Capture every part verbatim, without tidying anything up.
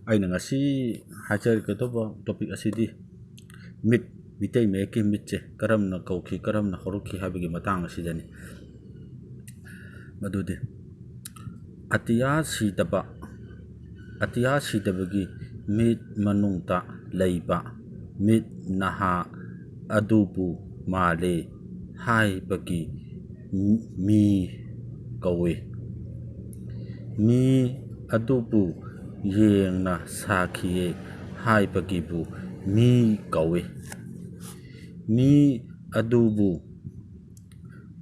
ꯑꯩꯅ ꯉꯁꯤ ꯍꯥꯏꯖꯔꯛꯀꯗꯧꯕ topic ꯑꯁꯤꯗꯤ ꯃꯤꯠ, ꯃꯤꯇꯩ ꯃꯌꯦꯛꯀꯤ ꯃꯤꯠꯁꯦ ꯀꯔꯝꯅ ꯀꯧꯈꯤ, ꯀꯔꯝꯅ ꯍꯧꯔꯛꯈꯤ ꯍꯥꯏꯕꯒꯤ ꯃꯇꯥꯡ ꯑꯁꯤꯗꯅꯤ꯫ ꯃꯗꯨꯗꯤ ꯑꯇꯤꯌꯥ ꯁꯤꯗꯕ, ꯑꯇꯤꯌꯥ ꯁꯤꯗꯕꯒꯤ ꯃꯤꯠ ꯃꯅꯨꯡꯗ ꯂꯩꯕ ꯃꯤꯠ ꯅꯍꯥ ꯑꯗꯨꯕꯨ ꯃꯥꯜꯂꯤ ꯍꯥꯏꯕꯒꯤ ꯃꯤ ꯀꯧꯏ꯫ ꯃꯤ ꯑꯗꯨꯕꯨ ꯌꯦꯡꯅ ꯁꯥꯈꯤꯌꯦ ꯍꯥꯏꯕꯒꯤꯕꯨ ꯃꯤ ꯀꯧꯏ꯫ ꯃꯤ ꯑꯗꯨꯕꯨ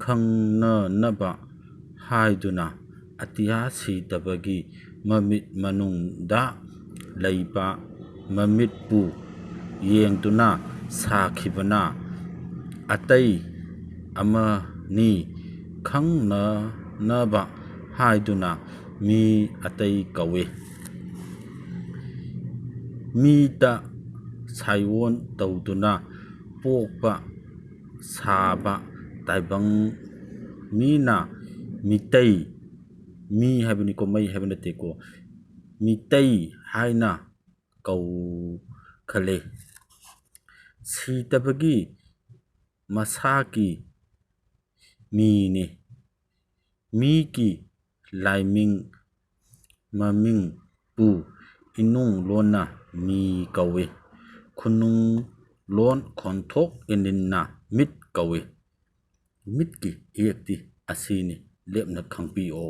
ꯈꯪꯅꯅꯕ ꯍꯥꯏꯗꯨꯅ ꯑꯇꯤꯌꯥ ꯁꯤꯗꯕꯒꯤ ꯃꯃꯤꯠ ꯃꯅꯨꯡꯗ ꯂꯩꯕ ꯃꯃꯤꯠꯄꯨ ꯌꯦꯡꯗꯨꯅ ꯁꯥꯈꯤꯕꯅ ꯑꯇꯩ ꯑꯃꯅꯤ꯫ ꯈꯪꯅꯅꯕ ꯍꯥꯏꯗꯨꯅ ꯃꯤ ꯑꯇꯩ ꯀꯧꯏ꯫ ꯃꯤꯗ ꯁꯥꯏꯑꯣꯟ ꯇꯧꯗꯨꯅ ꯄꯣꯛꯄ ꯁꯥꯕ ꯇꯥꯏꯕꯪ ꯃꯤꯅ ꯃꯤꯇꯩ, ꯃꯤ ꯍꯥꯏꯕꯅꯤꯀꯣ, ꯃꯩ ꯍꯥꯏꯕ ꯅꯠꯇꯦꯀꯣ, ꯃꯤꯇꯩ ꯍꯥꯏꯅ ꯀꯧꯈꯜꯂꯤ꯫ ꯁꯤꯗꯕꯒꯤ ꯃꯁꯥꯒꯤ ꯃꯤꯅꯤ꯫ ꯃꯤꯒꯤ ꯂꯥꯏꯃꯤꯡ ꯃꯃꯤꯡꯕꯨ ꯏꯅꯨꯡ ꯂꯣꯟꯅ ꯃꯤ ꯀꯧꯏ꯫ ꯈꯨꯅꯨꯡ ꯂꯣꯟ ꯈꯣꯟꯊꯣꯛ ꯏꯅꯤꯟꯅ ꯃꯤꯠ ꯀꯧꯏ꯫ ꯃꯤꯠꯀꯤ ꯏꯌꯦꯛꯇꯤ ꯑꯁꯤꯅꯤ ꯂꯦꯞꯅ ꯈꯪꯕꯤꯌꯣ꯫